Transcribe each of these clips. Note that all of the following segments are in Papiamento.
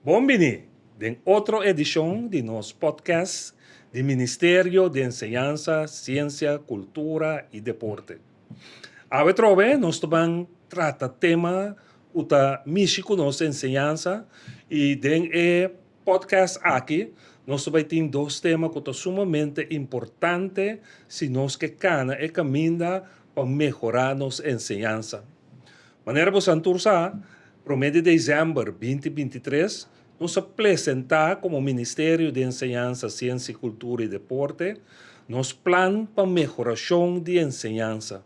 Bon bini den otro edishon di nos podcast di Ministerio di Enseñansa, Siensia, Kultura i Deporte. Awe trobe nos ta ban trata tema ku ta mishi ku nos enseñansa i den e podcast aki nos ta bai tin dos tema ku ta sumamente importante si nos ke kana e kaminda pa mehorá nos enseñansa. Manera boso tur sa, promé di desèmber 2023 nos a presentá komo Ministerio di Enseñansa, Siensia, Kultura i Deporte nos plan pa mehorashon di enseñansa.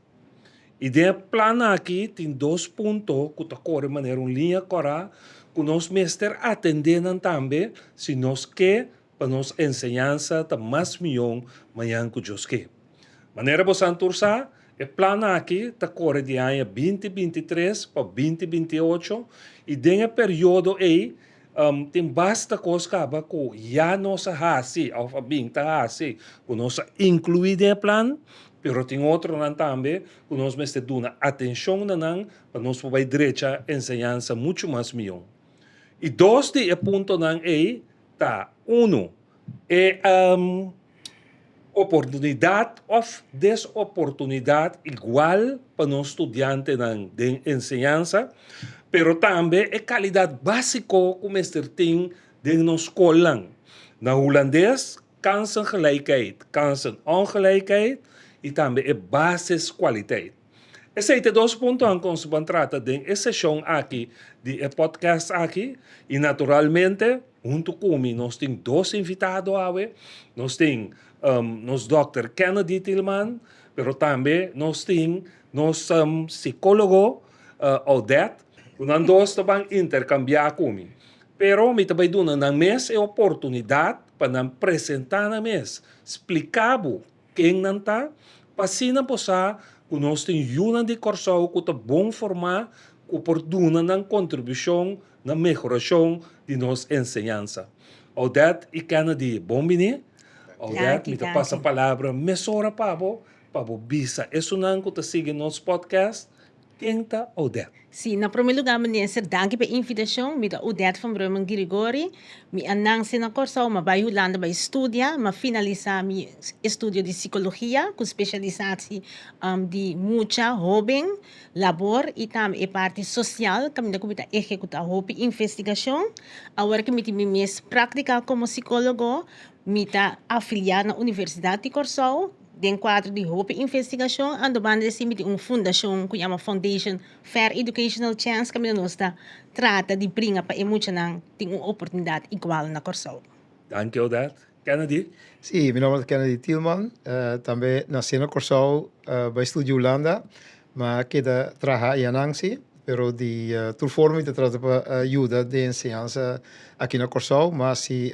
I den e plan aki tin dos punto ku ta kore manera un liña kòrá ku nos mester atendé nan tambe si nos ke pa nos enseñansa ta mas mihó mañan ku Dios ke. Manera boso tur sa, e plan aki ta kore di aña 2023 pa 2028 i den e periodo ei tin basta kos kaba ku ya nos a hasi òf a bin ta hasi ku nos a inkluí den e plan, pero tin otronan tambe ku nos mester duna atenshon na nan pa nos por bai drecha enseñansa muchu mas mihó. I dos di e puntonan ei ta, unu, e oportunidat òf desoportunidat igual pa nos studiantenan den enseñansa, pero tambe e kalidat básiko ku mester tin den nos skolnan. Na hulandes, kansengelijkheid, kansenongelijkheid i tambe e basiskwaliteit. Esei ta e dos puntonan ku nos ban trata den e seshon aki di e podcast aki i naturalmente huntu ku mi nos tin dos invitado awe. Nos tin nos dòkter Kennedy Tielman, pero tambe nos tin nos sikólogo Odette, ku nan dos ta ban interkambiá ku mi. Pero mi ta bai duna nan mes e oportunidat pa nan presentá nan mes, splika bo ken nan ta, pa asina bo sa ku nos tin yunan di Kòrsou ku ta bon formá ku por duna nan kontribushon na mehorashon di nos enseñansa. Odette i Kennedy, bon bini. Odette, mi ta pasa palabra mesora pa bo, pa bo bisa esunnan ku ta sigui nos podcast ken ta Odette. Sí, na promé lugá minister, danki pa e invitashon. Mi ta Odette van Brummen Girigori. Mi a nanse na Kòrsou, mi a bai Hulanda bai studia. Mi a finalisá mi estudio di sikologia ku spesialisasi di mucha, hóben, labor i tambe e parti sosial kaminda ku mi ta ehekutá hopi investigashon. Awor ku mi tin mi mes práktika komo sikólogo, mi ta afiliá na Universidat di Kòrsou. Den kuadro di hopi investigashon, ando banda di esei mi tin un fundashon ku yama Foundation Fair Educational Chance kaminda nos ta trata di bringa pa e muchanan tin un oportunidat igual na Kòrsou. Danki Odette. Kennedy? Sí, mi nomber ta Kennedy Tielman, tambe nasé na Kòrsou, bai studia Hulanda, mi a keda traha ayanan sí, pero di tur forma mi ta trata pa yuda den enseñansa aki na Kòrsou, mi a hasi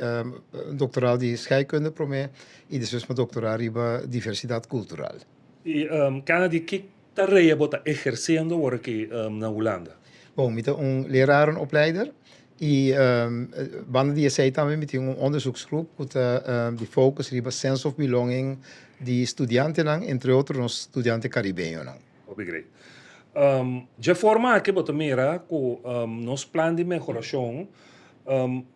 doctoraal di scheikunde promé i despues mi a doktorá riba diversidat kultural. I Kennedy, ki tarea bo ta ehersiendo awor aki na Hulanda? Bon, mi ta un lerarenopleider i banda di esei tambe mi tin un onderzoeksgroep ku ta di focus riba sense of belonging di studiantenan, entre otro nos studiante karibeñonan. Hopi great. Dje forma aki bo ta mira ku nos plan di mehorashon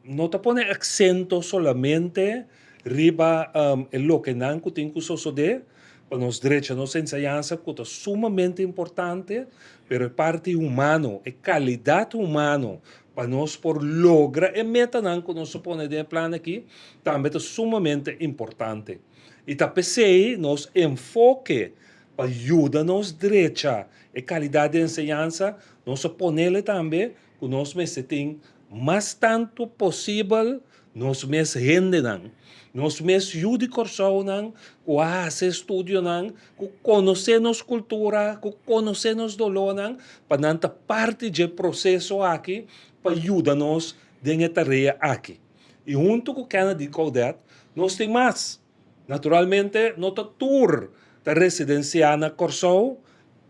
no ta pone aksento solamente riba e lokenan ku tin ku sosodé pa nos drecha nos enseñansa ku ta sumamente importante, pero e parti humano, e kalidat humano pa nos por logra e metanan ku nos a pone den e plan aki tambe ta sumamente importante. I ta p'esei nos enfoke pa yuda nos drecha e kalidat di enseñansa, nos a ponele tambe ku nos mester tin mas tantu posibel nos mes hendenan, nos mes yu di Kòrsounan ku a hasi estudionan, ku konosé nos kultura, ku konosé nos dolónan, pa nan ta parti dje proseso aki pa yuda nos den e tarea aki. I huntu ku Kennedy Coudet nos tin mas. Naturalmente no ta tur ta residensiá na Kòrsou.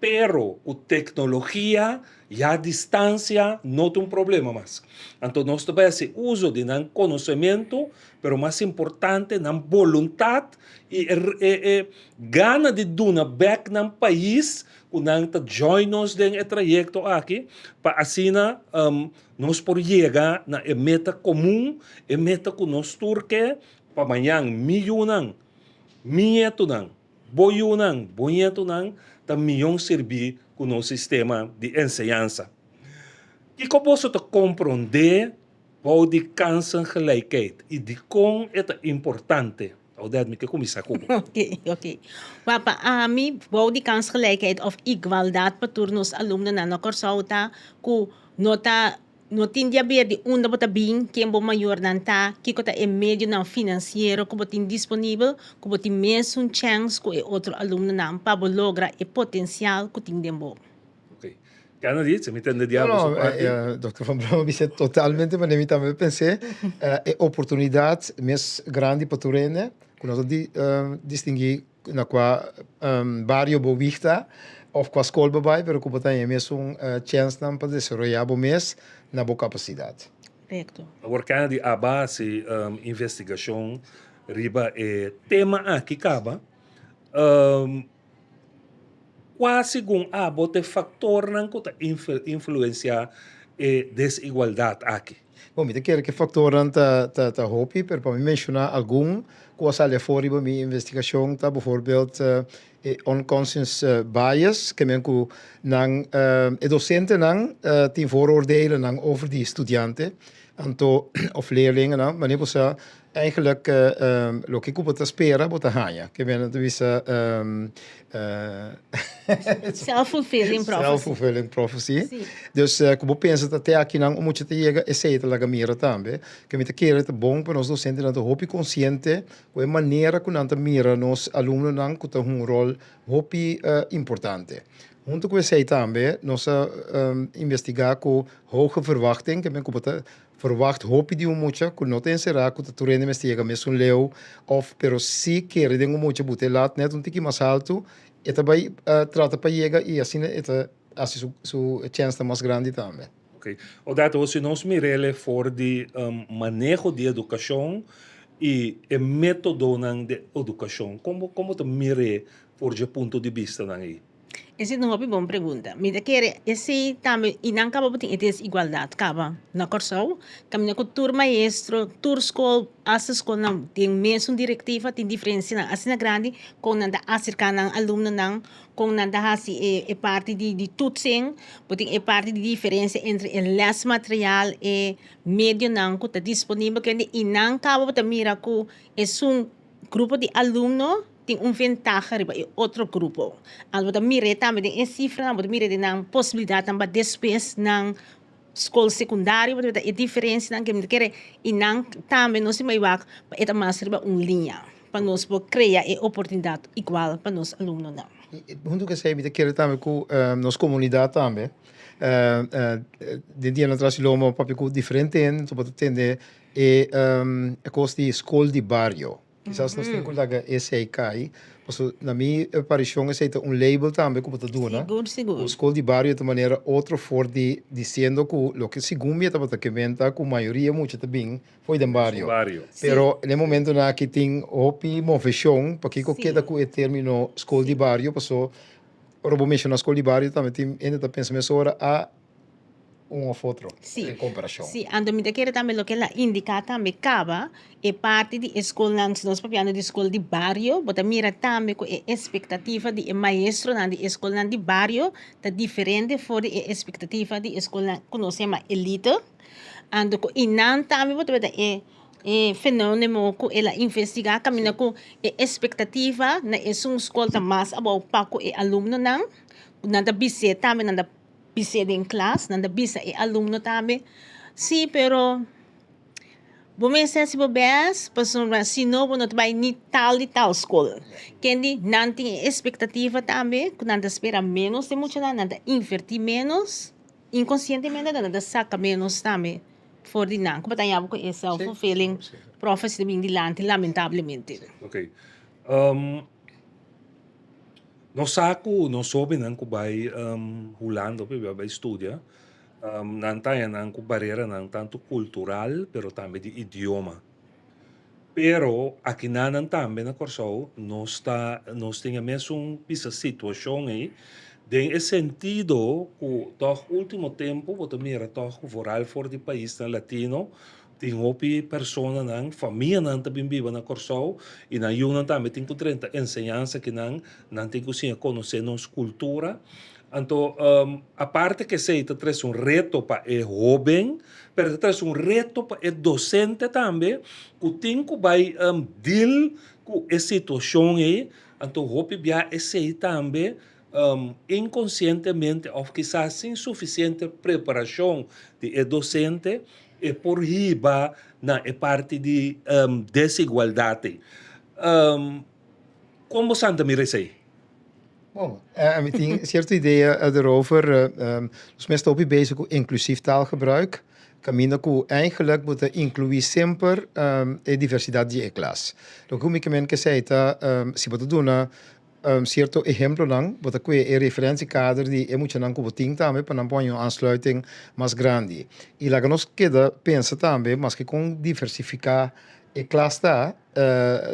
Pero ku teknologia ya distansia no ta un problema mas. Anto nos ta bai hasi uso di nan konosementu, pero mas importante nan boluntat i e e gana di duna bèk nan pais ku nan ta join nos den e trayekto aki pa asina nos por yega na e meta komun, e meta ku nos tur ke pa mañan mi yunan, mi ñetunan. Bo yunan, bo ñetonan ta mion sirbí ku nos sistema di enseñansa. Kiko boso ta komprondé bou di kansengelijkheid i dikon e ta importante? Odette, mi ke kuminsá ku bo. Oké, oké. Wak, pa ami, bou di kansgelijkheid òf igualdat pa tur nos alumnonan na Kòrsou ta ku no ta No tin di haber di unda bo ta bin, ken bo mayornan ta, kiko ta e medionan finansiero ku bo tin disponibel, ku bo tin mesun chèns ku e otro alumnonan pa bo logra e potensial ku tin den bo. Ok. Kennedy, si mi tende diablo su parti. No, no, Dokter Van Braam a bisa totalmente manera mi tambe pens'é. E oportunidat mes grandi pa tur hende ku no ta distinguí na kua bario bo wig ta of kua skol bo bai, pero ku bo ta haña e mesun chènsnan pa desaroyá bo mes na bo kapasidat. Korekto. Awor Kennedy a base investigashon riba e tema aki kaba. Kua segun abo ta e faktornan ku ta influensiá e desigualdat aki? Bon, mi ta kere ku e faktornan ta ta hopi, pero pa mi menshoná algun ku a sali afó riba mi investigashon ta bivoorbeeld e unconscious bias, ke men ku nan e dosentenan tin vooroordelennan over di studiante anto òf leerlingennan, manera bo sa Eigenlijk loke ku bo ta spera bo ta haña. Ke men ta bisa Self-fulfilling prophecy. Self-fulfilling prophecy. Dus ku bo pensa ta te akinan un mucha ta yega, esei ta laga mira tambe. Ke mi ta kere ta bon pa nos dosentenan ta hopi konsiente ku e manera ku nan ta mira nos alumnonan ku ta hunga un ròl hopi importante. Huntu ku esei tambe nos a investigá ku hoge verwachting, ke men ku bo ta Verwacht hopi di un mucha ku no ta enserá ku ta tur hende mester yega mesun leu òf pero si kere den un mucha buta e lat nèt un tiki mas haltu e ta bai trata pa yega i asina e ta hasi su su chènsnan mas grandi tambe. Ok. Odat awor si nos mir'el for di maneho di edukashon i e metodonan di edukashon kon bo kon bo ta mir'é for dje punto di bistanan ei? Esei ta un hopi bon pregunta. Mi ta kere esei tambe i nan kaba bo tin e desigualdat kaba na Kòrsou. Kaminda ku tur maestro, tur skol, asta skolnan den mesun direktiva tin diferensianan asina grandi kon nan ta aserká nan alumnonan, kon nan ta hasi e e parti di di toetsing. Bo tin e parti di diferensia entre e lèsmateriaal, e medionan ku ta disponibel kende i nan kaba bo ta mira ku esun grupo di alumno tin un ventaha riba e otro grupo. Anto bo ta mir'é tambe den e sifranan, bo ta mir'é den nan posibilidatnan pa despues nan skol sekundario, bo ta mira e diferensianan ke mi ta kere i nan tambe nos tin bai wak pa e ta mas riba un liña pa nos por krea e oportunidat igual pa nos alumnonan. Huntu ku esei mi ta kere tambe ku nos komunidat tambe den dianan atras lo bo papia ku diferente hende, bo ta tende e kos di skol di bario. Kisas nos tin ku laga esei kai, pasobra na mi parishon esei ta un label tambe ku bo ta duna. Sigur, sigur. Ku skol di bario ta manera otro for di disiendo ku loke segun mi e tabata kementa ku mayoria mucha ta bin fo'i den bario. Bario. Pero na e momentonan aki tin hopi moveshon pakiko keda ku e termino skol di bario, paso ora bo menshona skol di bario tambe tin hende ta pensa mesora a un of otro en komparashon. Sí, anto mi ta kere tambe loke el a indiká tambe kaba e parti di e skolnan, si nos papiando di skol di bario, bo ta mira tambe ku e espektativa di e maestronan di e skolnan di bario ta diferente for di e espektativa di e skolnan ku nos yama elite. Anto ku i nan tambe bo ta mira e e fenómeno ku el a investigá kaminda ku e espektativa na esun skol ta mas abou pa ku e alumnonan, nan ta bis'é tambe nan ta Bis'é den klas, nan ta bisa e alumno tambe, Sí, pero bo mester hasi bo bes pasobra si no bo no ta bai ni tal di tal skol. Kendi nan tin e espektativa tambe ku nan ta spera ménos di muchanan, nan ta invertí ménos, inkonsientemente nan ta saka ménos tambe for di nan. Ku bo ta haña bo ku e self-fulfilling prophecy ta bin dilanti lamentablemente. Ok. Nos sa ku nos hóbennan ku bai Hulanda òf bai studia, nan ta haña nan ku bareranan tantu kultural pero tambe di idioma. Pero akinanan tambe na Kòrsou nos ta nos tin e mesun bisa situashon ei den e sentido ku tòg último tempu bo ta mira tòg ku vooral for di paisnan latino tin hopi personanan, famianan ta bin biba na Kòrsou i nan yunan tambe tin ku drenta enseñansa akinan, nan tin ku siña konosé nos kultura. Anto aparte ku esei ta trese un reto pa e hóben, pero ta trese un reto pa e dosente tambe ku tin ku bai deal ku e situashon ei. Anto hopi bia esei tambe inkonsientemente òf kisas sin sufisiente preparashon di e dosente e por hiba na e parti di desigualdat ei. Kon bo san ta mira esei? Bon, mi tin cierto idea erover. Nos mes ta hopi bezig cu inclusief taalgebruik, caminda cu eigenlijk bo ta inclui semper e diversidad di e klas. Loke cu mi ke men ke esey ta, si bo ta duna cierto ehemplonan, bo ta cue e referentiekader di e muchanan cu bo tin tambe pa nan por haña un aansluiting mas grandi. Y laga nos keda pensa tambe maske con diversifica e klas ta,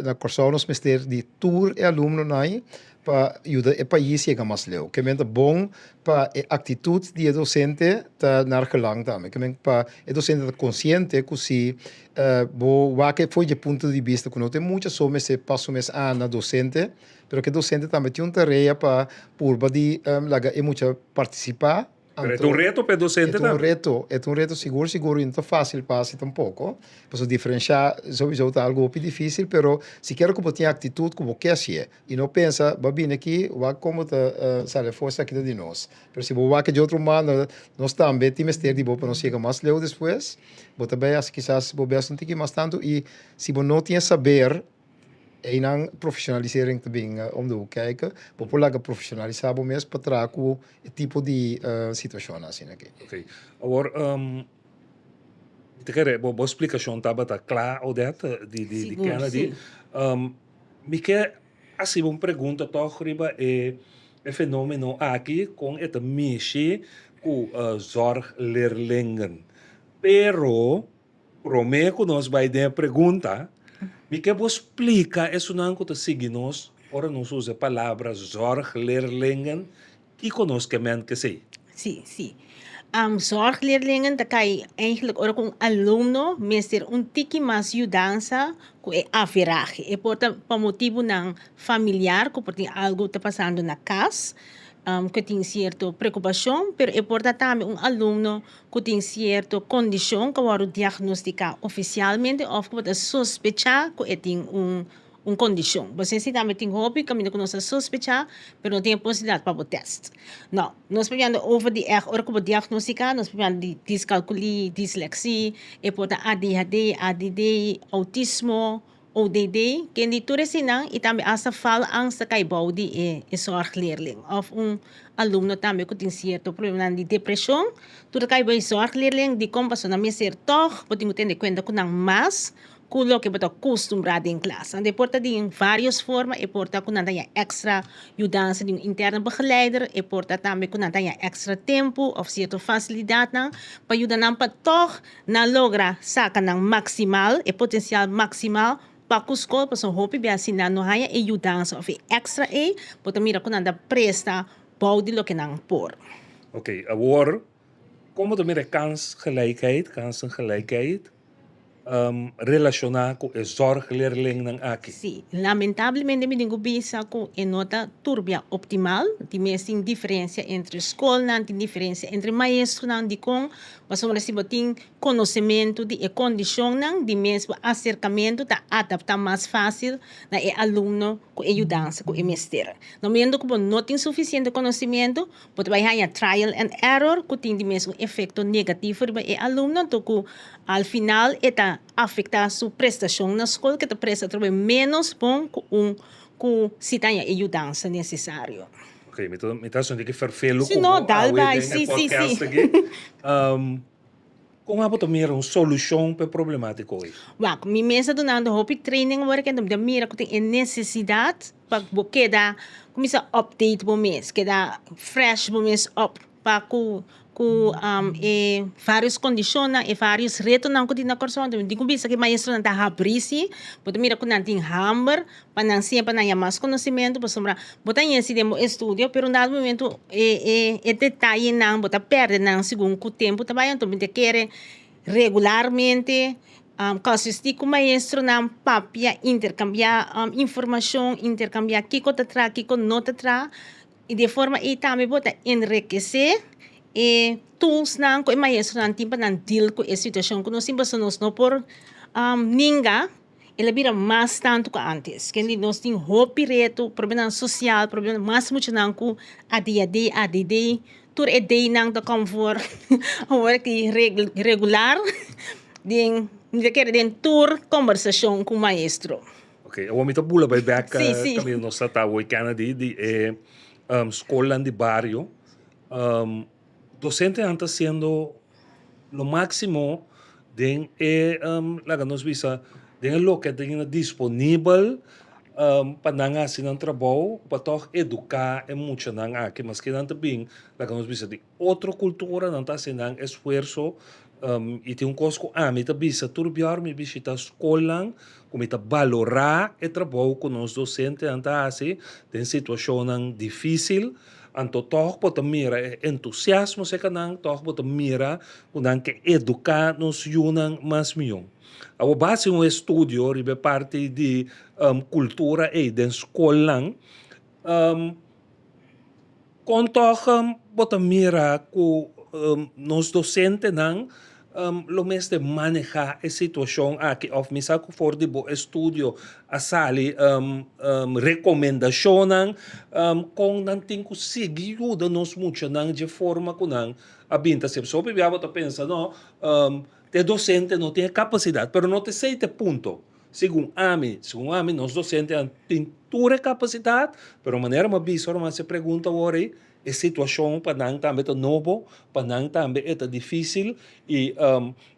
Na Kòrsou nos mester di tur e alumnonan pa yuda e pais yega mas leu. Ke men ta bon pa e aktitut di e dosente ta naar gelang tambe. Ke men pa e dosente ta konsiente ku si bo wak e for dje punto di bista ku no ta e mucha so mester pas su mes ana dosente, pero ku e dosente tambe tin un tarea pa purba di laga e mucha partisipá. Pero e ta un reto pa e docente tambe. E ta un reto, e ta un reto sigur sigur y no ta facil pa haci tampoco. Pasobra diferencia sowiso ta algo hopi dificil, pero sikiera cu bo tin actitud cu bo ke hacié y no pensa bo a bini aki wak como ta sali afo esaki ta di nos. Pero si bo wak di otro manda nos tambe tin mester di bo pa nos yega mas leu despues, bo ta bay haci kisas bo best un tiki mas tanto y si bo no tin e saber, Einan profesionalisering ta bin om de hoek kijken. Bo por laga profesionalisa bo mes pa traha ku e tipo di situacionnan asina aki. Ok. Awor, mi ta kere bo bo splikashon tabata kla, Odette, di di di Sigur, Kennedy. si. Mi ke hasi bo un pregunta tòg riba e e fenomeno aki, kon e ta mishi ku zorgleerlingen. Pero Promé ku nos bai den e pregunta, mi ke bo splika esunnan ku ta sigui nos ora nos usa e palabra zorgleerlingen, kiko nos ke ment kesei? Sí, sí. Zorgleerlingen ta kai eigenlijk ora ku un alumno mester un tiki mas yudansa ku e averahe. E por ta pa motibunan familiar ku por tin algu ta pasando na kas, ku tin sierto preokupashon, pero e por ta tambe un alumno ku tin sierto kondishon ku a wòrdu diagnostiká ofisialmente òf ku bo ta sospechá ku e tin un un kondishon. Bo si tambe tin hopi kaminda ku nos ta sospechá pero no tin e posibilidat pa bo tèst. No, nos papiando over di ègt ora ku bo diagnostiká nos papiando di diskalkulí, dislèksi, e por ta ADHD, ADD, outismo, ODD, ken di tur eseinan i tambe asta faalangst ta kai bou di e e zorgleerling òf un alumno tambe ku tin sierto problemanan di depreshon, tur ta kai bou e zorgleerling. Dikon? Pasobra nan mester tòg bo tin ku tene kuenta ku nan mas ku loke bo ta kustumbrá den klas. Anto e por ta di vários forma, e por ta ku nan ta haña èkstra yudansa di un interne begeleider, e por ta tambe ku nan ta haña èkstra tempu òf sierto fasilidatnan pa yuda nan pa tòg Nan logra saka nan maximal, e potencial maximal, pa cu scol, pasobra hopi bia si nan no haya e yudansa of e extra ei, bo ta mira cu nan ta presta bou di loke nan por. Ok, awor, con bo ta mira e kansgelijkheid, kansengelijkheid, relaciona cu e zorgleerlingnan aki? Sí, lamentablemente mi tin cu bisa cu e no ta tur bia optimal, tin mes tin diferencia entre scolnan, tin diferencia entre maestronan, dicon? Pasobra si bo tin konosementu di e kondishonnan, di mes bo aserkamentu ta adaptá mas fásil na e alumno ku e yudansa ku e mester. Na momento ku bo no tin sufisiente konosementu, bo ta bai haña trial and error ku tin di mes un efekto negativo riba e alumno, anto ku al final e ta afektá su prestashon na skol, ku e ta presta atrobe ménos bon ku un ku si ta haña e yudansa nesesario. Ok, mi ta mi ta sinti ki ferfelu Si ku no, bo dal awe bai. den e Si, si, si. podcast aki. Kon abo ta mira un solushon pa e problemátiko ei? Wak, mi mes a dunando hopi training awor aki, anto mi ta mira ku tin e nesesidat pa bo keda kuminsá update bo mes, keda fresh bo mes up pa ku ku e vários kondishonnan, e vários retonan ku tin na Kòrsou. Anto mi tin ku bisa ku e maestronan ta habrí sí, bo ta mira ku nan tin hamber pa nan siña, pa nan haña mas konosementu, pasobra bo ta haña si den bo estudio, pero un dado momento e e e detayenan bo ta pèrdè nan segun ku tempu ta bai. Anto mi ta kere regularmente konsistí ku maestronan, papia, interkambiá informashon, interkambiá kiko ta traha, kiko no ta traha. I di e forma ei tambe bo ta enrekesé e toolsnan ku e maestronan tin pa nan deal ku e situashon ku nos tin, pasobra nos no por ninga el a bira mas tantu ku antes. Kende nos tin hopi reto, problemanan sosial, problema mas muchanan ku ADHD, ADD, tur e Dnan ta kom for awor ki regular den mi ta kere den tur kombersashon ku maestro. Ok, awor mi ta bula bai bek Sí, sí. kaminda nos ta ta awor Kennedy di e skolnan di bario. Dosentenan ta hasiendo lo máksimo den e laga nos bisa den e loke tin disponibel pa nan hasi nan trabou pa tòg eduká e muchanan aki. Maske nan ta bin laga nos bisa di otro kultura nan ta hasi nan esfuerso i tin un kos ku ami ta bisa tur bior mi bishita skolnan ku mi ta balorá e trabou ku nos dosentenan ta hasi den situashonnan difísil, anto tòg bo ta mira e entusiasmo serka nan, tòg bo ta mira ku nan ke eduká nos yunan mas mihó. Awor bo hasi un estudio riba e parti di kultura ei den skolnan. Kon tòg bo ta mira ku nos dosentenan lo mester manehá e situashon aki òf mi sa ku for di bo estudio a sali rekomendashonnan kon nan tin ku sigui yuda nos muchanan dje forma ku nan a bin ta hasi. Hopi bia bo ta pensa no e dosente no tin e kapasidat pero no ta esei ta e punto. Segun ami, segun ami nos dosentenan tin tur e kapasidat, pero manera mi a bisa ora mi a hasi e pregunta awor ei, e situashon pa nan tambe ta nobo, pa nan tambe e ta difísil i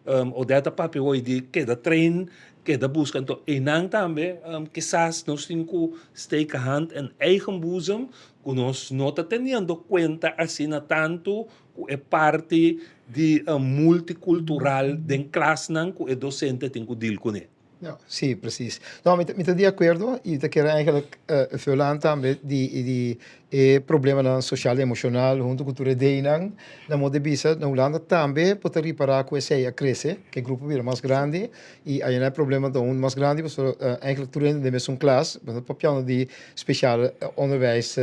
Odette a papia awor di keda train, keda buska, anto einan tambe kisas nos tin ku steek hand in eigen boezem ku nos no ta teniendo kuenta asina tantu ku e parti di multikultural den klasnan ku e dosente tin ku dil kuné. Ja, sí, precies. No, mi ta, mi ta di akuerdo i ta kere eigenlijk vul aan tambe di di e problemanan sosial emoshonal huntu ku tur e deinan. Na modo di bisa, na Hulanda tambe bo ta ripará ku esei a krese, ku e grupo a bira mas grandi i ayina e problema ta un mas grandi pasobra eigenlijk tur hende den mesun klas, bo no ta papiando di spesial onderwijs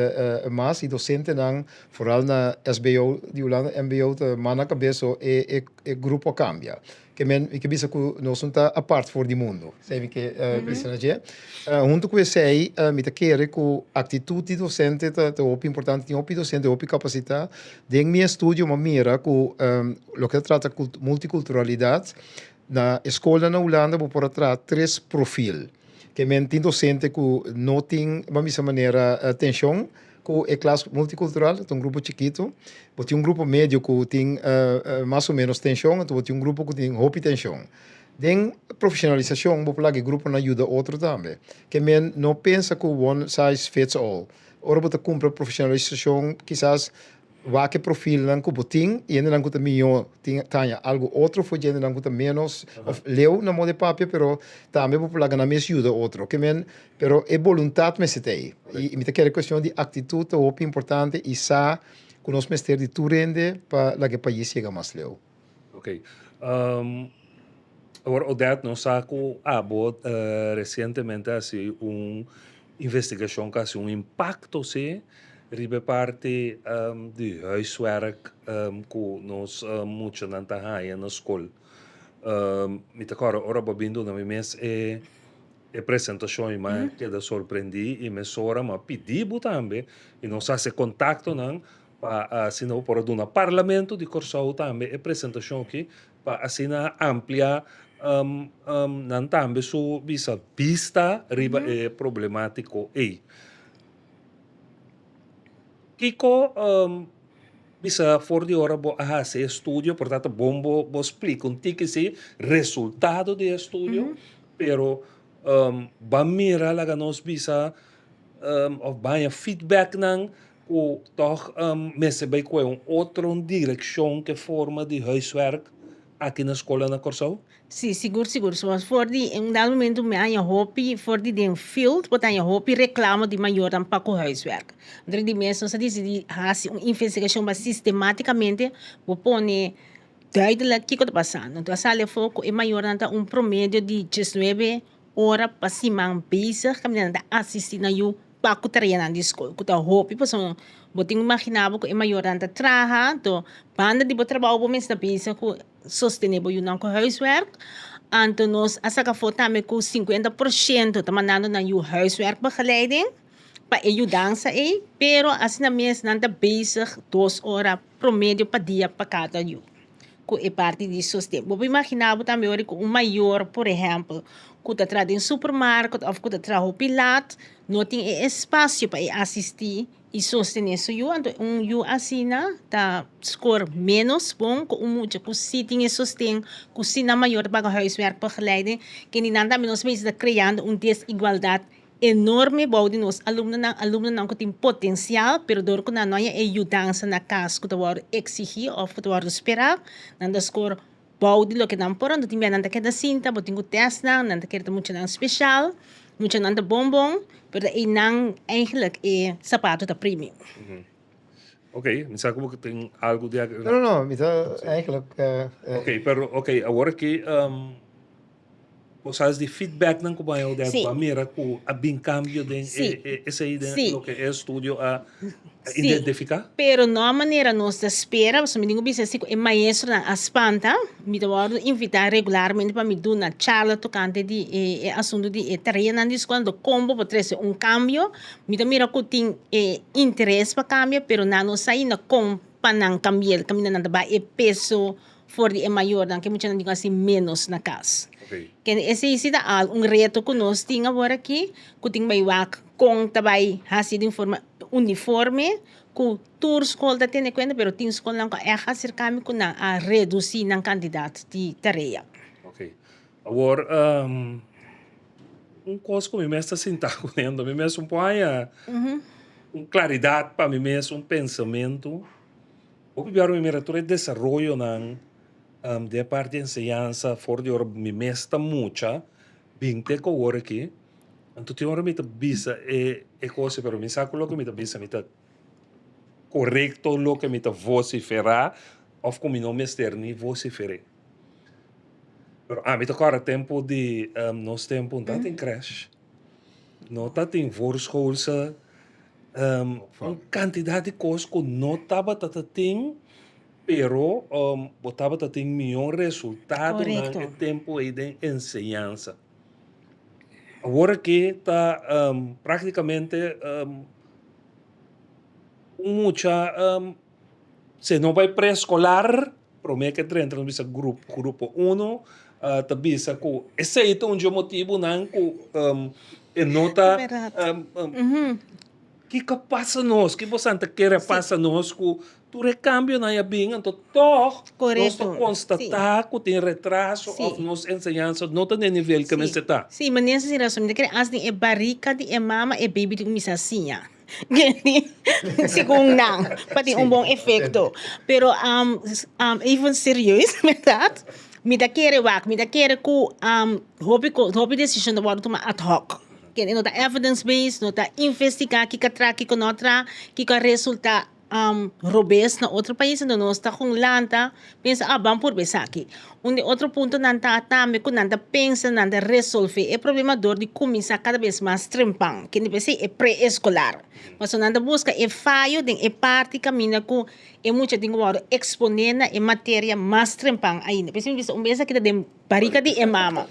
mas i dosentenan Foral na SBO di Hulanda, mbo ta man na kabes so e e e grupo a kambia. Ke men mi ke bisa ku nos no ta apart for di mundu. Esei mi ke bisa na dje. Huntu ku esei mi ta kere ku aktitut di dosente ta ta hopi importante. Tin hopi dosente hopi kapasitá. Den mi estudio mi a mira ku loke ta trata multikulturalidat na e skolnan na Hulanda bo por a traha tres profil. Ke men tin dosente ku no tin, ban bisa manera, tenshon ku e klas multikultural, ta un grupo chikitu. Bo tin un grupo medio ku tin mas o ménos tenshon, anto bo tin un grupo ku tin hopi tenshon. Den profeshonalisashon bo por laga e gruponan yuda otro tambe. Ke men no pensa ku one size fits all. Ora bo ta kumpra profeshonalisashon kisas Wak e profilnan ku bo tin i hendenan ku ta mihó tin ta haña algu otro for dje hendenan ku ta ménos òf leu na moda e papia pero tambe bo por laga nan mes yuda otro. Ke men pero e boluntat mester ta ei. I mi ta kere kuestion di aktitut ta hopi importante i sa ku nos mester di tur hende pa laga e pais yega mas leu. Ok. Awor Odette nos sa ku abo resientemente a hasi un investigashon ku a hasi un impakto si Riba e parti di huiswerk ku nos muchanan ta haña na skol. Mi ta kòrda ora bo a bin duna mi mes e presentashon i mi a keda sorprendí i mesora mi a pidi bo tambe i nos a hasi kontaktonan pa asina bo por a duna Parlamento di Kòrsou tambe e presentashon aki pa asina amplia nan tambe su bisa bista riba e problemátiko ei. Kiko Bisa for di ora bo a hasi e estudio, por ta ta bon bo bo splika un tiki si resultado di e estudio, pero bo a mira laga nos bisa of bo a haña feedbacknan ku tòg mester bai kohe un otro direkshon ku e forma di huiswerk aki na skola na Kòrsou? Sí, sigur sigur. So for di un dado momento mi a haña hopi for di den field bo ta haña hopi reclamo di mayornan pa cu huiswerk. Anto di mes nos a dicidi haci un investigacion mas sistematicamente bo pone duidelijk kico ta pasando. Anto a sali afo cu e mayornan ta un promedio di diesnuebe ora pa siman bezig caminda nan ta asisti nan yu pa cu tareanan di scol cu ta hopi pasobra bo tin cu imagina bo cu e mayornan ta traha anto banda di bo trabao bo mester ta bezig cu sostené bo yunan ku huiswerk. Anto nos a saka afó tambe ku 50% ta mandando nan yu huiswerkbegeleiding pa e yudansa ei, pero asina mes nan ta bezig 2 ora promedio pa dia pa kada yu ku e parti di sosten. Bo por imaginá bo tambe ora ku un mayor, por ehèmpel, ku ta traha den supermarket òf ku ta traha hopi lat, no tin e espasio pa e asistí i sostené su yu, anto un yu asina ta score ménos bon ku un mucha ku sí tin e sosten, ku sí nan mayor ta paga huiswerkbegeleiding. Kendinan tambe nos mester ta kreando un desigualdat enorme bou di nos alumnonan, alumnonan ku tin potensial, pero dor ku nan no haña e yudansa na kas ku ta wòrdu eksigí òf ku ta wòrdu sperá, nan ta score bou di loke nan por. Anto tin bia nan ta keda sinta, bo tin ku tèst nan, nan ta kere ta muchanan speshal, muchanan ta bon bon, pero ta einan eigenlijk e sapato ta primi. Ok, mi sa ku bo tin algu di agregá. No, no, no, mi ta eigenlijk. Ok, pero ok, awor aki bo sa di feedbacknan ku bo haña bo a mira ku a bin kambio den esei den loke e estudio a identifiká? Pero no a manera nos ta spera, pasobra mi tin ku bisa si ku e maestronan a spanta, mi ta wòrdu invitá regularmente pa mi duna charla tokante di e asuntu di e tareanan di skol, anto kon bo por trese un kambio. Mi ta mira ku tin e interes pa kambia, pero nan no sa ainda kon pa nan kambi'el, kaminda nan ta bai e peso for di e mayornan, ke muchanan tin ku hasi ménos na kas. Kende esei si ta al un reto ku nos tin awor aki, ku tin bai wak kon ta bai hasi den forma uniforme, ku tur skol ta tene kuenta, pero tin skolnan ku a ègt aserká mi ku nan a redusí nan kantidat di tarea. Awor, un kos ku mi mes ta sinta kuné, anto mi mes un por haña un klaridat pa mi mes, un pensamentu. Hopi biaha mi mira tur e desaroyonan den e parti di enseñansa for di ora mi mes ta mucha bin te ku awor aki. Anto tin ora mi ta bisa e kos, pero mi sa ku loke mi ta bisa mi ta korekto loke mi ta vosiferá òf ku mi no mester ni vosifer'é. Pero ami ta kòrda tempu di nos tempu no tabatin crèsh, no tabatin voorschoolse, un kantidat di kos ku no tabata ta tin, pero bo tabata tin mihó resultadonan e tempu ei den enseñansa. Awor aki ta práktikamente un mucha si no bai preeskolar. Promé ke drenta nos bisa grup grupo uno ta bisa ku esei ta un dje motibunan ku e no ta kiko a pasa nos ki bosan ta kere a pasa nos ku tur e kambionan a bin anto tòg nos ta konstatá ku tin retraso òf nos enseñansa no ta na e nivel ke mester ta. Sí, manera si rason mi ta kere as den e barika di e mama e baby tin kuminsá siña. Segun nan, pa tin un bon efecto. Pero um, um, even serieus, verdad? Mi ta kere wak, mi ta kere ku um, hopi, hopi decision ta wordo tuma ad hoc. Kende no ta evidence based, no ta investiga kiko a tra, kiko no a tra, kiko a resulta um, robes na otro pais, enton nos ta con lanta, pensa, ah, ban purba esaki. Un di otro puntonan ta tambe ku nan ta pensa nan ta resolve e problema dor di kuminsá kada bes mas trempan, kende p'esei e pre-eskolar. Pasobra nan ta buska e fayo den e parti kaminda ku e mucha tin ku wòrdu eksponé na e materia mas trempan ainda. P'esei mi bisa un bes aki ta den. Barika di e mama.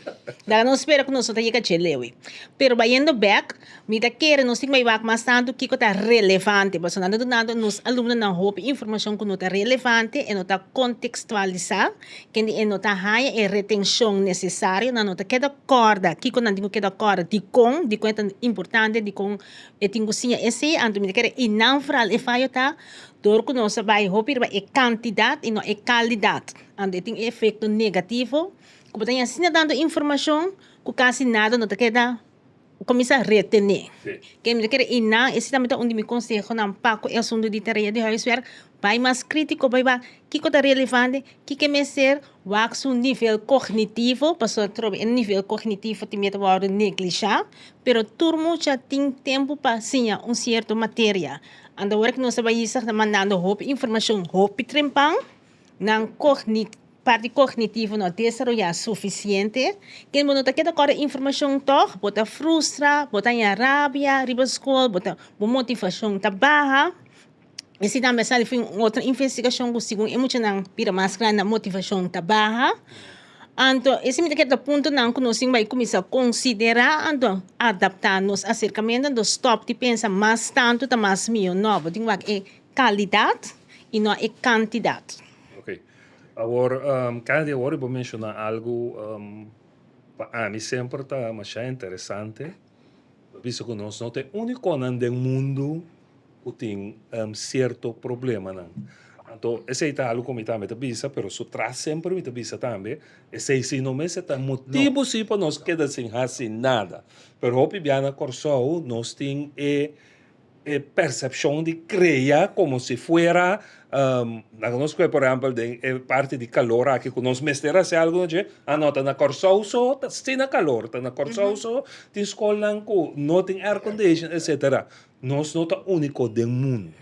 Laga nos spera ku nos no ta yega dje lewe. Pero bayendo bek, mi ta kere nos tin bai wak mas tantu kiko ta relevante. Pasobra nan ta dunando nos alumnonan hopi informashon ku no ta relevante, e no ta kontekstualisá, kende e no ta haña e retenshon nesesario, nan no ta keda kòrda kiko nan tin ku keda kòrda, dikon, dikon e ta importante, dikon e tin ku siña esei. Anto mi ta kere i nan foral e fayo ta dor ku nos a bai hopi riba e kantidat i no e kalidat. Anto e tin e efekto negativo ku bo ta haña asina tantu informashon ku kasi nada no ta keda kuminsá retené. Ke mi ta kere i nan esei tambe ta un di mi konsehonan pa ku e asuntu di tarea di huiswerk, bai mas krítiko, bai wak kiko ta relevante, kiko e mester, wak su nivel kognitivo, pasobra atrobe e nivel kognitivo tin mester wòrdu neglishá, pero tur mucha tin tempu pa siña un sierto materia. Anto awor ku nos ta bai yisa ta mandando hopi informashon hopi trempan. Nan parti kognitivo no a desaroyá sufisiente. Ken bo no ta keda kòrda informashon tòg, bo ta frustra, bo ta haña rabia riba skol, bo ta bo motivashon ta baha. Esei tambe a sali for un otro investigashon ku segun e muchanan bira mas grandi nan motivashon ta baha. Anto esei mi ta kere ta puntonan ku nos tin bai kuminsá konsiderá anto adaptá nos aserkamentu anto stòp di pensa mas tantu ta mas mihó. No, bo tin wak e Kalidat i no e kantidat. Ok. Awor, kada di awor bo menshoná algu pa ami semper ta masha interesante. Bo bisa ku nos no ta e únikonan den mundu ku tin sierto problemanan. Anto esei ta algu ku mi tambe ta bisa, pero su tras semper mi ta bisa tambe, esei si no mester ta motibu si pa nos keda sin hasi nada. Pero hopi bia na Kòrsou nos tin e E persepshon di krea komo si fuera, laga nos kohe por ehèmpel den e parti di kalor aki ku nos mester hasi algu na dje, a no ta na Kòrsou so ta asina kalor, ta na Kòrsou so tin skolnan ku no tin aircondition etsetera. Nos no ta úniko den mundu.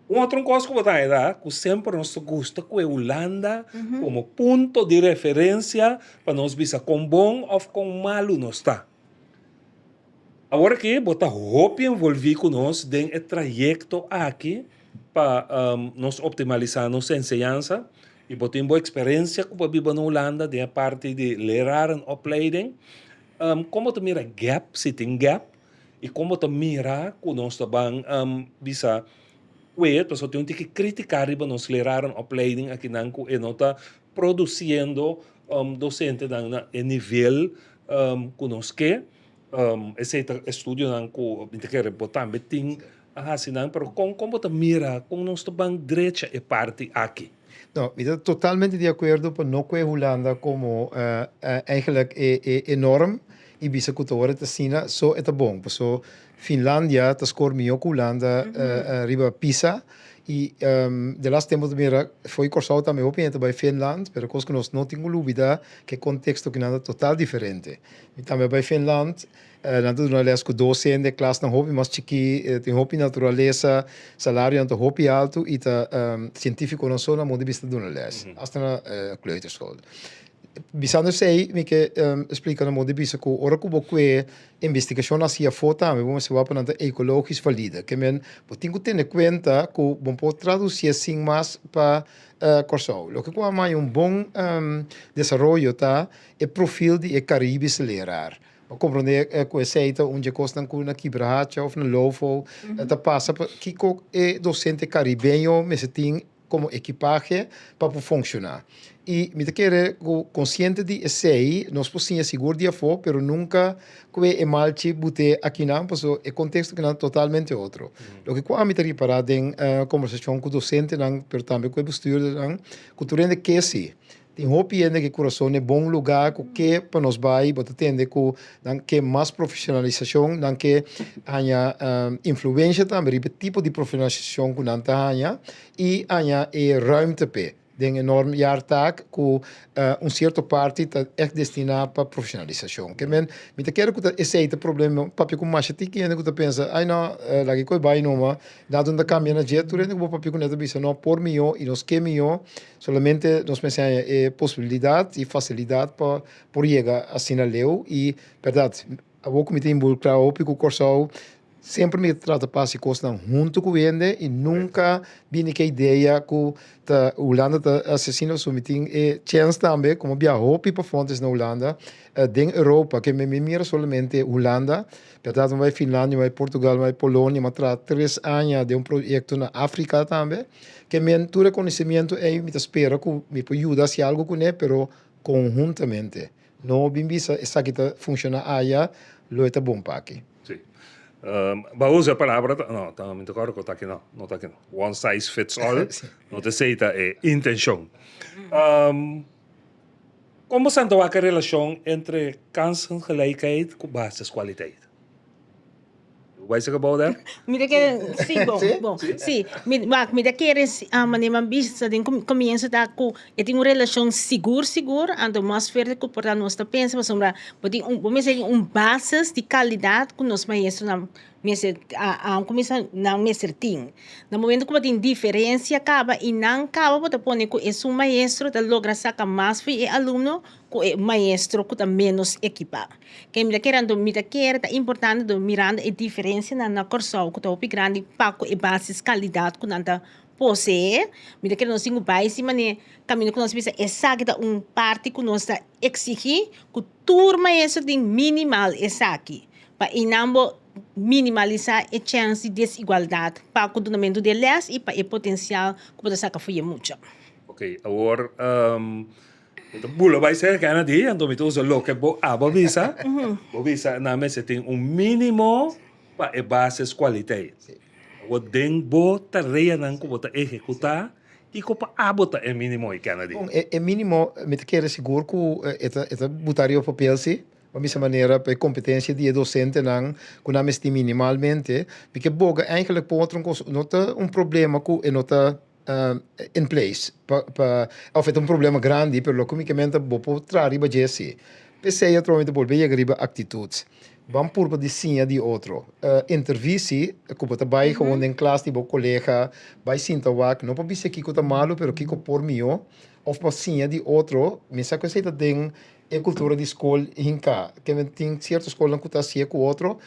Un otro kos ku bo ta haña ta ku semper nos ta gusta ku e Hulanda komo punto di referensia pa nos bisa kon bon òf kon malu nos ta. Awor aki bo ta hopi envolví ku nos den e trayekto aki pa nos optimalisá nos enseñansa i bo tin bo eksperensia ku bo a biba na Hulanda den e parti di lerarenopleiding. Kon bo ta mira gèp, si tin gèp, i kon bo ta mira ku nos ta ban bisa kue pasobra tin un tiki krítika riba nos lerarenopleiding akinan ku e no ta produsiendo dosentenan na e nivel ku nos ke. Esei ta estudionan ku mi ta kere bo tambe tin a hasi nan, pero kon kon bo ta mira kon nos ta ban drecha e parti aki? No, mi ta totalmente di akuerdo pa no kue Hulanda komo eigenlijk e e e norm i bisa ku ta ora ta asina so e ta bon. Paso Finlandia ta skor mihó ku Hulanda riba PISA i de las tempu ta mira fo'i Kòrsou tambe hopi hende ta bai Finland, pero kos ku nos no tin ku lubida ku e konteksto kinan ta total diferente. Mi tambe a bai Finland, nan ta duna les ku dos hende, klasnan hopi mas chikí, tin hopi naturalesa, salarionan ta hopi altu i ta sientífikonan so nan modo di bista duna les, asta na kleuterschool. Bisando esei, mi ke splika na modo di bisa ku ora ku bo kue investigashon hasi afó tambe bo mester wak pa nan ta ekologisch valide. Ke men bo tin ku tene kuenta ku bo por tradusié sin mas pa Kòrsou. Loke ku a maya un bon desaroyo ta E profil di e Caribische leraar. Bo komprondé ku esei ta un dje kosnan ku na Kibrahacha òf na Lofo ta pasa pa kiko e dosente karibeño mester tin komo ekipahe pa por funshoná. I mi ta kere ku konsiente di esei nos por siña sigur di afó pero nunka ku e malchi but'é akinan pasobra e konteksto akinan ta totalmente otro. Loke ku ami ta ripará den kombersashon ku dosentenan pero tambe ku e bestuurdernan ku tur hende ke si. Tin hopi hende ku kurason den bon lugá ku ke pa nos bai, bo ta tende ku nan ke mas profeshonalisashon, nan ke haña influensha tambe riba e tipo di profeshonalisashon ku nan ta haña i haña e ruimte p'e den e norm jaartaak ku un sierto parti ta ègt destiná pa profeshonalisashon. Ke men, mi ta kere ku ta esei ta problema, papia ku masha tiki hende ku ta pensa, ai no, laga e kos bai numa, nada no ta kambia na dje, tur hende ku bo papia kuné ta bisa no por mihó i nos ke mihó. Solamente nos mester haña e posibilidat i fasilidat pa por yega asina leu i bèrdat awor ku mi ta involukrá hopi ku Kòrsou. Semper mi ta trata pa hasi kosnan huntu ku hende i nunka bini ku e idea ku ta Hulanda ta hasi asina pasobra mi tin e chèns tambe komo biaha hopi pa Fontes na Hulanda den Europa ke mi mira solamente Hulanda bèrdat mi bai Finlandia mi bai Portugal mi bai Polonia mi a traha tres aña den un proyekto na Afrika tambe ke men tur e konosimiento ei mi ta spera ku mi por yuda hasi algu kuné pero konhuntamente No bin bisa esaki ta funciona aya, lo e ta bon pa aki. Sí. Bo a usa e palabra, no, ta, mi ta acorda cu ta aki no, no ta aki no. One size fits all, no ta esey ta e intencion. Con bo santa wak e relacion entre kansengelijkheid cu basiskwaliteit? Bo bai saka bou der? Mi ta kere, si, bon, bon, si. Mi, wak, mi ta kere, manera mi a bisa den comienzo ta cu e tin un relacion sigur, sigur, anto mas fuerte cu por ta nos ta pensa, pasobra bo tin un, bo mester tin un basis di calidad cu nos maestronan mester, a cuminsa nan mester tin. Na momento cu bo tin diferencia caba y nan caba bo ta pone cu esun maestro ta logra saca mas for e alumno cu e maestro cu ta menos ekipa. Ke mi ta kere anto mi ta kere ta importante do mirando e diferencianan na Kòrsou ku ta hopi grandi pa ku e basis kalidat ku nan ta posee. Mi ta kere nos tin ku bai si manera kaminda ku nos bisa esaki ta un parti ku nos ta eksigi ku tur maestro tin minimal esaki pa einan bo minimalisa e chèns di desigualdat pa ku dunamentu di e lès i pa e potensial ku bo ta saka for e mucha. Ok, awor Mi ta bula bai serka na di, anto mi ta usa loke bo abo bisa. Bo bisa nan mester tin un minimo pa e basiskwaliteit. Awor den bo tareanan ku bo ta ehekutá, kiko pa abo ta e minimo ei, Kennedy? Bon, e minimo mi ta kere sigur ku e ta e ta buta riba papel si, pa bisa manera pa e kompetensia di e dosentenan ku nan mester tin minimalmente. Mi ke boga eigenlijk pa otro kos, no ta un problema ku e no ta in place pa pa of e ta un problema grandi pero loke mi ke menta bo por traha riba dje si. P'esei atrobe mi ta bolbe yega riba aktitut. Ban purba di siña di otro. Intervisi ku bo ta bai gewoon den klas di bo kolega bai sinta wak no pa bisa kiko ta malu pero kiko por mihó of pa siña di otro. Mi sa ku esei ta den e kultura di skol hinká. Tin sierto skolnan ku ta hasié ku otro.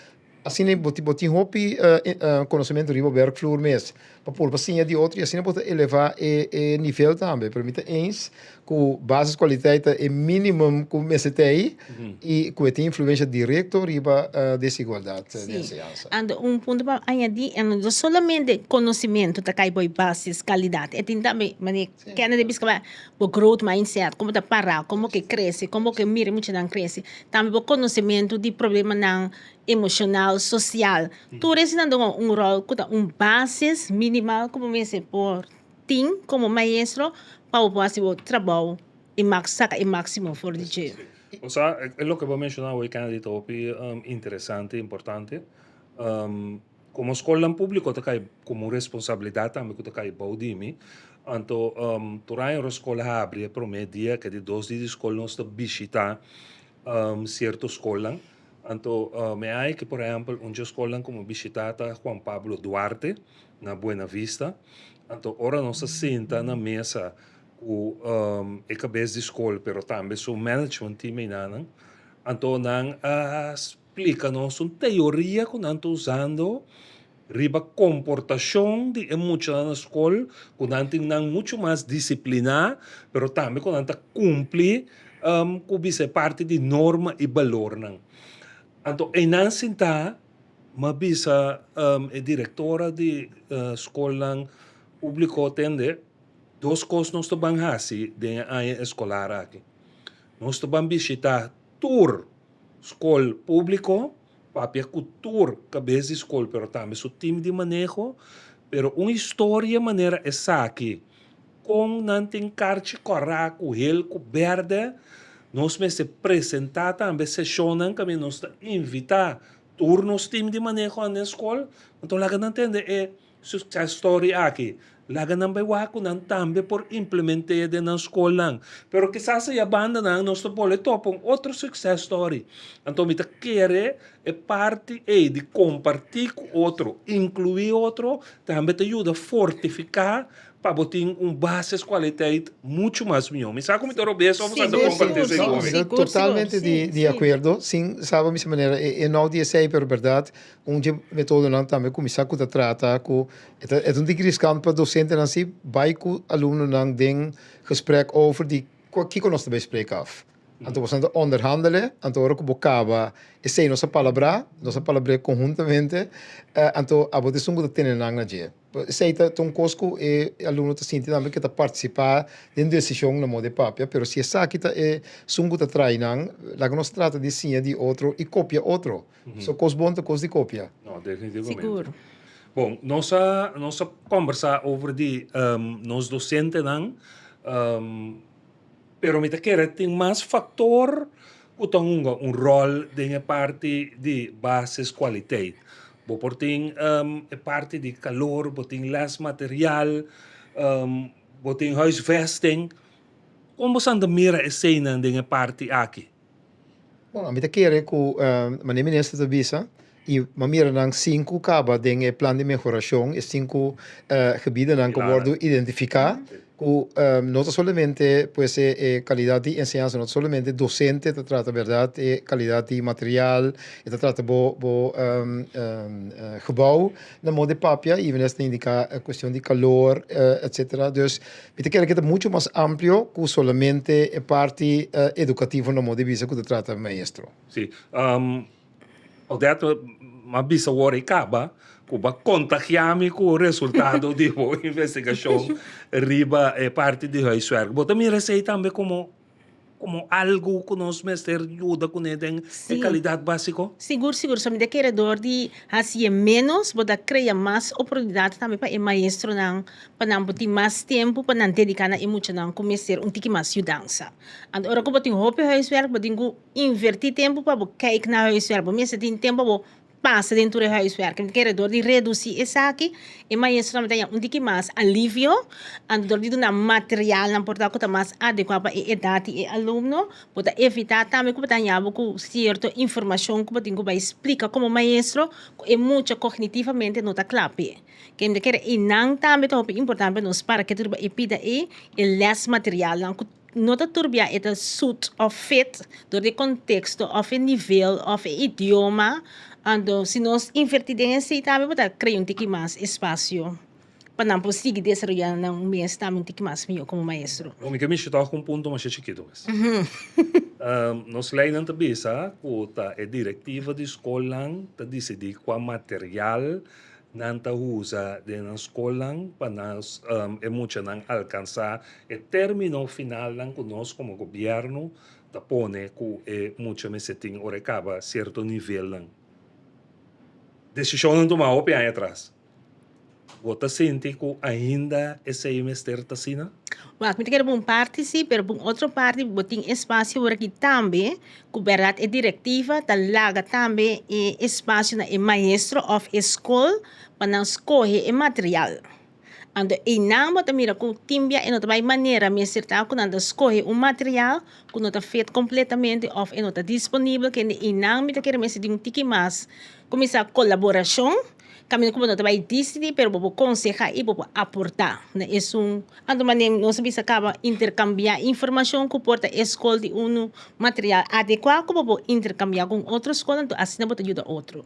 Asina bo tin bo tin hopi konosementu riba werkvloer mes pa por pa siña di otro i asina bo ta elevá e e nivel tambe. Pero mi ta eens ku basiskwaliteit ta e minimum ku mester ta ei i ku e tin influensha direkto riba desigualdat den enseñansa. Anto un punto pa añadí, no solamente konosementu ta kai bo e basiskalidat, e tin tambe manera Kennedy bisa kaba bo growth mindset, komo ta para, komo ke krese, komo ke mira muchanan krese. Tambe bo konosementu di problemanan emoshonal, sosial. Tur esnan ta un ròl ku ta un basis minimal ku bo mester por tin komo maestro pa bo por hasi bo trabou i saka e máksimo for di dje. Osea, e loke bo a menshoná awor Kennedy ta hopi interesante, importante. Komo skolnan públiko ta kai komo un responsabilidat tambe ku ta kai bou di mi. Anto tur aña ora skol habri e promé dia ke di dos dia di skol nos ta bishitá sierto skolnan. Anto mi a haña ke por ehèmpel un dje skolnan ku mi bishitá ta Juan Pablo Duarte na Buena Vista. Anto ora nos a sinta na mesa ku e kabes di skol pero tambe su management team einanan anto nan a Splika nos un teoria ku nan ta usando riba komportashon di e muchanan na skol, ku nan tin nan muchu mas disipliná, pero tambe ku nan ta kumpli ku bisa e parti di norma i balornan. Anto einan sintá m'a bisa e direktora di skolnan públiko tende, dos kos nos ta ban hasi den e aña eskolar aki. Nos ta ban bishitá tur Skol públiko, papia ku tur kabes di skol pero tambe su tim di maneho, pero un historia manera esaki, kon nan tin karchi kòrá ku hel ku bèrdè, nos mester presentá tambe seshonnan kaminda nos ta invitá tur nos tim di maneho den skol, anto laga nan tende e Success story aki, laga nan bai wak ku nan tambe por implement'é den nan skolnan. Pero kisas aya bandanan nos ta bolbe topa un otro success story. Anto mi ta kere e parti ei di kompartí ku otro, inkluí otro, tambe ta yuda fortifiká Pa bo tin un basiskwaliteit muchu mas mihó. Mi sa ku mi ta robes òf bo sa ta Sigur, kompartí sigur, esei ku sigur, mi. sigur, sigur, Totalmente sí, di sí. akuerdo. Sin sa bo mester manera e no di esei, pero bèrdat un dje metodonan tambe ku mi sa ku ta trata ku e ta e ta un tiki riskant pa dosentenan si bai ku alumnonan den gesprek over di kiko nos ta bai spreek af. Anto boso ta onderhandele, anto ora ku bo kaba esei nos a palabrá, nos a palabr'é konhuntamente, anto abo ta esun ku ta tene nan na dje. Esei ta un kos ku e alumno ta sinti tambe ke ta partisipá den desishon na moda di papia, pero si esaki ta esun ku ta trai nan, laga nos trata di siña di otro i kopia otro. So kos bon ta kos di kopia. No, definitivamente. Sigur. Bon, nos a nos a kombersá over di nos dosentenan, pero mi ta kere tin mas faktor ku ta hunga un ròl den e parti di basiskwaliteit. Bo por tin e parti di kalor, bo tin lèsmaterial, bo tin huisvesting. Kon bo sa ta mira eseinan den e parti aki? Bon, ami ta kere ku manera minister ta bisa i mi a mira nan sinku kaba den e plan di mehorashon, e sinku gebidennan ku wòrdu identifiká. Ku no ta solamente pues e kalidat di enseñansa, no ta solamente dosente ta trata bèrdat, e kalidat di material, e ta trata bo bo gebou na modo di papia i mester ta indiká e kuestion di kalor etsetera. Dus mi ta kere ku ta muchu mas amplio ku solamente e parti edukativo na modo di bisa ku ta trata maestro. Sí. Odette, m'a bisa wor i kaba ku bo a kontagiá mi ku resultado di bo investigashon riba e parti di huiswerk. Bo ta mira esei tambe komo komo algu ku nos mester yuda kuné den e kalidat básiko? Sigur, sigur. So mi ta kere dor di hasié ménos, bo ta krea mas oportunidat tambe pa e maestronan pa nan por tin mas tempu pa nan dediká na e muchanan ku mester un tiki mas yudansa. Anto ora ku bo tin hopi huiswerk, bo tin ku Invertí tempu pa bo kijk na huiswerk. Bo mester tin tempu pa bo pasa den tur e huiswerk. Mi ta kere dor di redusí esaki, e maestronan ta haña un tiki mas alivio, anto dor di duna materialnan por ta ku ta mas adekuá pa e edat di e alumno, bo ta evitá tambe ku bo ta haña bo ku sierto informashon ku bo tin ku bai splika komo maestro ku e mucha kognitivamente no ta kla p'e. Ke mi ta kere einan tambe ta hopi importante pa nos para ketu riba e pida ei, e lèsmaterialnan ku. No ta tur bia e ta suit of fit dor di e konteksto of e nivel of e idioma. Anto si nos inverti den esei tambe bo ta krea un tiki mas espasio pa nan por sigui desaroya nan mes tambe un tiki mas mihó komo maestro. Bo mi ke mishi tòg un punto masha chikitu mes. Nos leinan ta bisa ku ta e direktiva di skolnan ta disidí kua material Nan ta usa den nan skolnan pa nos e muchanan alkansá e término finalnan ku nos komo gobièrnu ta pone ku e mucha mester tin ora e kaba sierto nivelnan. Desishonnan tumá hopi aña atras. Bo ta sinti ku ainda esei mester ta asina? Wak, mi ta kere pa un parti si, pero pa un otro parti bo tin espasio awor aki tambe Ku bèrdat e direktiva ta laga tambe e espasio na e maestro òf e skol pa nan skohe e material. Anto einan bo ta mira ku tin bia e no ta bai manera mester ta ku nan ta skohe un material ku no ta fit kompletamente òf e no ta disponibel kende einan mi ta kere mester di un tiki mas kuminsá kolaborashon. Kaminda ku bo no ta bai disidí, pero bo por konsehá i bo por aportá na esun. Anto manera nos a bisa kaba interkambiá informashon ku por ta e skol di unu material adekuá ku bo por interkambiá ku un otro skol, anto asina bo ta yuda otro.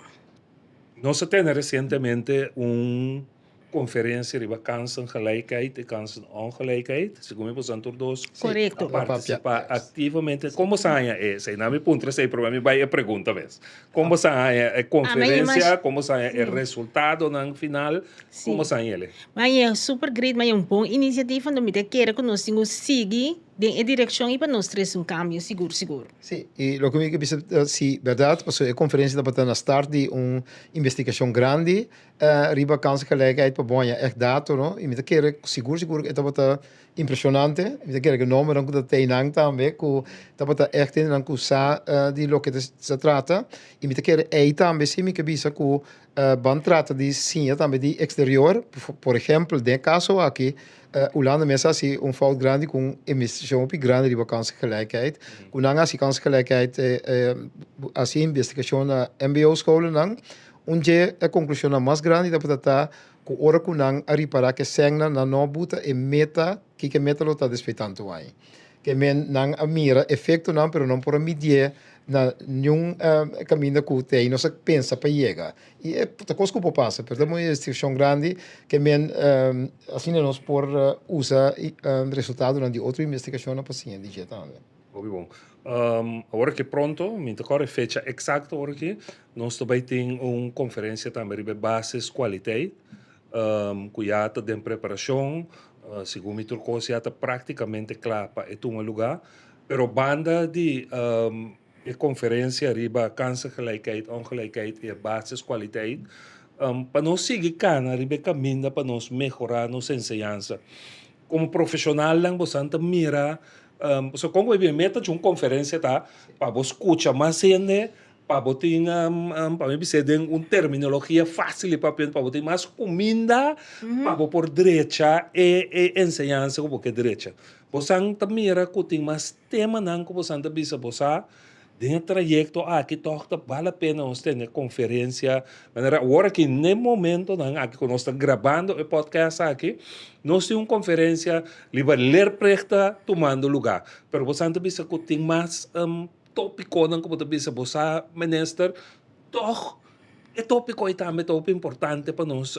Nos a tene resientemente un konferensia riba kansengelijkheid i kansenongelijkheid, segun mi boso tur dos Korekto. a partisipá aktivamente. Kon bo sa haña esei? Na mi puntra esei promé mi bai e pregunta mes. Kon bo sa haña e konferensia, kon bo sa haña e resultadonan final, kon bo sa haña el'e? Mi haña super great, mi haña un bon inisiativa, anto mi ta kere ku nos tin ku sigui den e direkshon i pa nos trese un kambio sigur sigur. Sí, i loke mi ke bisa ta si bèrdat, pasobra e konferensia tabata na start di un investigashon grandi riba kansengelijkheid pa bo haña ègt dato, no? I mi ta kere sigur sigur ku e tabata Impresionante, mi ta kere ku nombernan ku ta teinan tambe ku tabata ègt hendenan ku sa di loke ta sa trata i mi ta kere ei tambe si mi ke bisa ku ban trata di siña tambe di eksterior, por ehèmpel den e kaso aki Hulanda mes a hasi un fout grandi ku un investigashon hopi grandi riba kansengelijkheid ku nan a hasi kansengelijkheid hasi investigashon na mbo scholennan. Un dje e konklushonnan mas grandi tabata ta ku ora ku nan a ripará ku e sènnan nan no a buta e meta, kiko e meta lo ta despues tantu aña. Ke men nan a mira efektonan pero no por a midié na niun kaminda ku te ei nos a pensa pa yega. I e ta kos ku por pasa, pero ta un investigashon grandi ke men asina nos por usa resultadonan di otro investigashonnan pa siña di dje tambe. Hopi bon. Awor aki pronto, mi ta kòrda e fecha eksakto awor aki, nos ta bai tin un konferensia tambe riba e basis kwaliteit ku ya ta den preparashon, segun mi tur kos ya ta praktikamente kla pa e tuma lugá. Pero banda di e konferensia riba kansengelijkheid, ongelijkheid i e basis kwaliteit, pa nos sigui kana riba e kaminda pa nos mehorá nos enseñansa. Komo profeshonalnan bosan ta mira, pasobra kon ku e meta di un konferensia ta pa bo skucha mas hende, pa bo tin, pa mi bis'é den un terminologia fásil di papia, pa bo tin mas kuminda pa bo por drecha e e enseñansa ku bo ke drecha. Bosan ta mira ku tin mas temanan ku bosan ta bisa bo sa Den e trayekto aki tòg ta bal la pena nos tene konferensia manera awor aki n'e momentonan aki ku nos ta grabando e podcast aki nos tin un konferensia riba leerplicht ta tumando lugá pero bo san ta bisa ku tin mas topikonan ku bo ta bisa bo sa minister tòg e topiko ei tambe ta hopi importante pa nos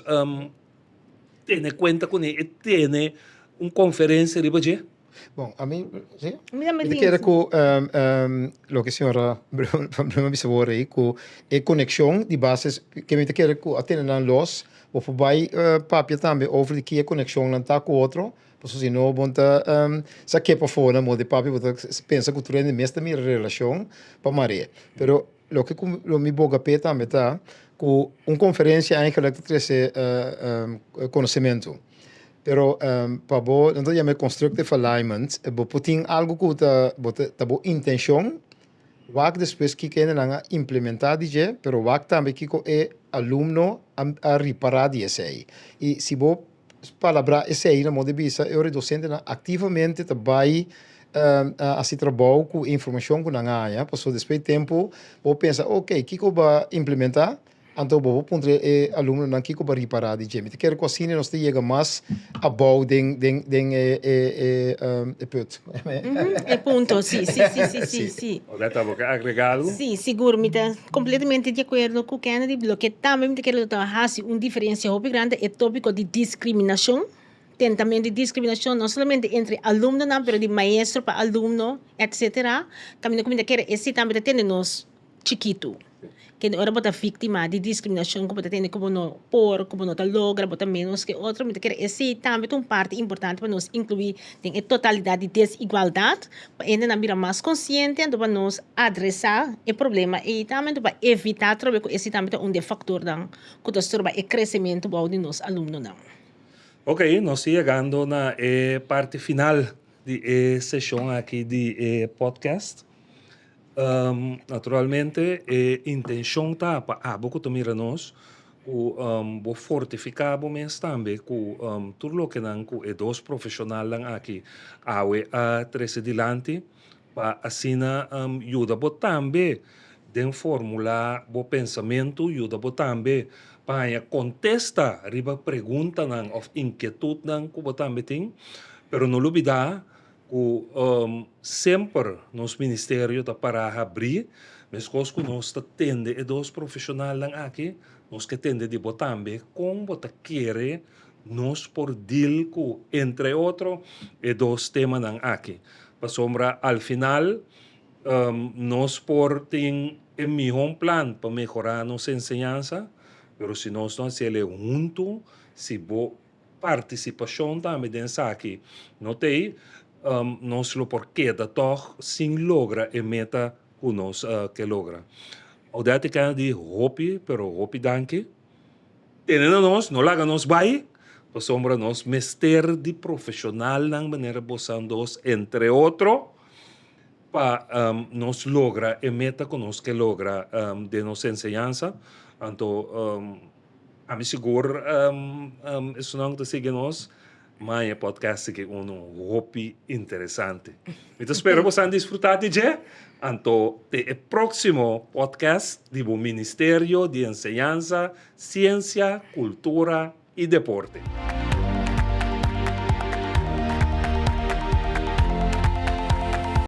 tene kuenta kuné e tene un konferensia riba dje. Bon, ami, si? Mi ta kere ku loke señora Van Brummen a bisa wor ei, ku e konekshon di bases, ke mi ta kere ku a tene nan los, bo por bai papia tambe over di ki e konekshonnan ta ku otro, pasobra si no bo no ta sa ke pafó na moda di papia, bo ta pensa ku tur hende mes ta mira relashon pa mare. Pero loke ku lo mi boga p'e tambe ta ku un konferensia eigenlijk ta trese konosementu. Pero pa bo, nan ta yama e constructive alignment, bo por tin algu ku ta bo ta ta bo intenshon, wak despues kiko hendenan a implementá di dje, pero wak tambe kiko e alumno a a ripará di esei. I si bo palabrá esei na modo di bisa e ora e dosentenan aktivamente ta bai hasi trabou ku e informashon ku nan a haña, pasobra despues di tempu bo pensa, ok, kiko bo a implementá? Anto bo por puntra e alumnonan kiko bo a ripará di dje. Mi ta kere ku asina nos ta yega mas abou den den den e e e e put. E punto, si, si, si, si, si, si. Odette, bo ke agrega algu? Si, sigur. Mi ta kompletamente di akuerdo ku Kennedy. Loke tambe mi ta kere lo ta hasi un diferensia hopi grandi ta e topiko di diskriminashon. Tentamentu di diskriminashon no solamente entre alumnonan pero di maestro pa alumno, etsetera. Kaminda ku mi ta kere esei tambe ta tene nos chikitu. Kende ora bo ta víktima di diskriminashon ku bo ta tende ku bo no por, ku bo no ta logra, bo ta ménos ke otro, mi ta kere esei tambe ta un parti importante pa nos inkluí den e totalidat di desigualdat, pa hendenan bira mas konsiente anto pa nos adresá e problema ei tambe anto pa evitá atrobe ku esei tambe ta un di e faktornan ku ta stroba e kresementu bou di nos alumnonan. Ok, nos ta yegando na e parti final di e seshon aki di e podcast. Naturalmente e intencion ta pa abo cu ta mira nos cu bo fortifica bo mes tambe cu tur lokenan cu e dos profesionalnan aki awe a trece dilanti pa asina yuda bo tambe den formula bo pensamento, yuda bo tambe pa haña contesta riba preguntanan of inquietudnan cu bo tambe tin, pero no lubida Ku semper nos ministerio ta pará habrí, meskos ku nos ta tende e dos profeshonalnan aki, nos ke tende di bo tambe kon bo ta kere nos por deal ku, entre otro, e dos temanan aki. Pasobra al final nos por tin e mihó plan pa mehorá nos enseñansa, pero si nos no hasiel e huntu, si bo Partisipashon tambe den esaki no ta ei, nos lo por keda tòg sin logra e meta ku nos ke logra. Odette Kennedy hopi pero hopi danki. Tene na nos, no laga nos bai, pasobra nos mester di profeshonalnan manera bosan dos entre otro pa nos logra e meta ku nos ke logra den nos enseñansa. Anto. Ami sigur esunnan ku ta sigui nos M'a haña e podcast aki unu hopi interesante. Mi ta spera boso a disfrutá di dje. Anto te e próksimo podcast di bo Ministerio di Enseñansa, Siensia, Kultura i Deporte.